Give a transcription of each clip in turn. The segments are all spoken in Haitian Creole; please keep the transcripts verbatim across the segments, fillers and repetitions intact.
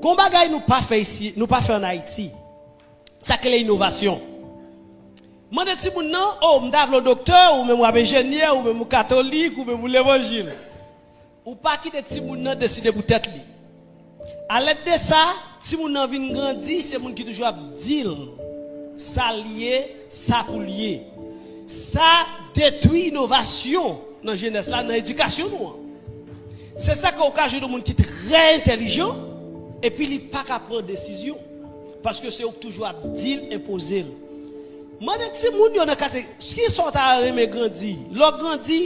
Gon bagay nou pa fè isi, nou pa fè ann Ayiti. Sa k rele inovasyon. Mande timoun nan, o, m ta vle w doktè, ou menm w ap enjenyè, ou menm ou katolik, ou menm ou levanjil. Ou pa kite timoun nan deside pou tèt li. Alèd de sa, timoun nan vin grandi, se moun ki toujou ap di l sa l ye, sa pou l ye. Sa detwi inovasyon nan jenès la, nan edikasyon nou an. Se sa ke w ka jwenn yon moun ki trè entèlijan, epi li pa ka pran desizyon. Paske se ou k toujou ap di l, enpoze l. Mande timoun yo nan katye, ki sa w ta renmen grandi? Lè w grandi,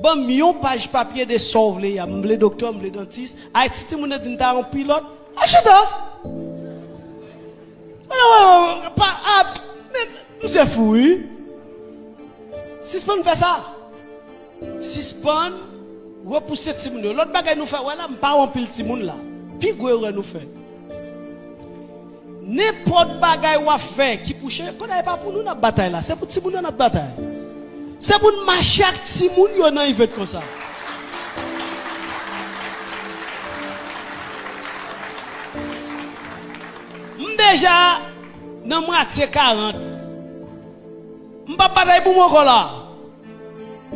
ban m yon paj papye de sa w vle a. M vle doktè, m vle dantis. Ayiti, timoun nan di m ta yon pilòt. Al chita! Wè, wè, wè, wè, pa, a, men, misye fou, wi. Sispann fè sa. Sispann repouse timoun yo. Lòt bagay nou fè, wè la, m pa wè anpil timoun la. Pi gwo erè nou fè. Nenpòt bagay w ap fè ki pou chanje, kounye a e pa pou nou n ap batay la, se pou timoun yo n ap batay. Se pou n mache ak timoun yo nan event konsa. M deja nan mwatye karant. M p ap batay pou mwen ankò la.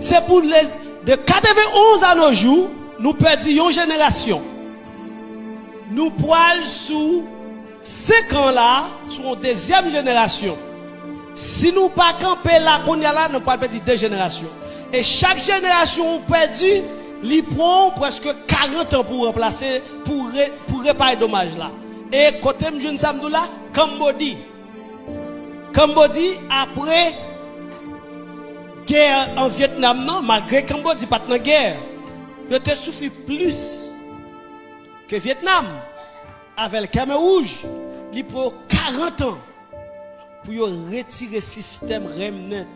Se pou le, de katrevenonz a nos jours, nou pèdi yon jenerasyon. Nou pral sou senk an la, sou yon dezyèm jenerasyon. Si nou pa kanpe la kounye a la, nou pral pèdi de jenerasyon. E chak jenerasyon ou pèdi, li pran w prèske karant an pou ranplase, pou re-, pou repare domaj la. E kote m jwenn sa m di w la, Kanmbodi. Kanmbodi, apre gè an Vyetnam nan, malgre Kanmbodi pa t nan gè, yo te soufri plis ke Vyetnam. Avè Khmer Rouge, li pran yo karant an pou yo retire sistèm remnant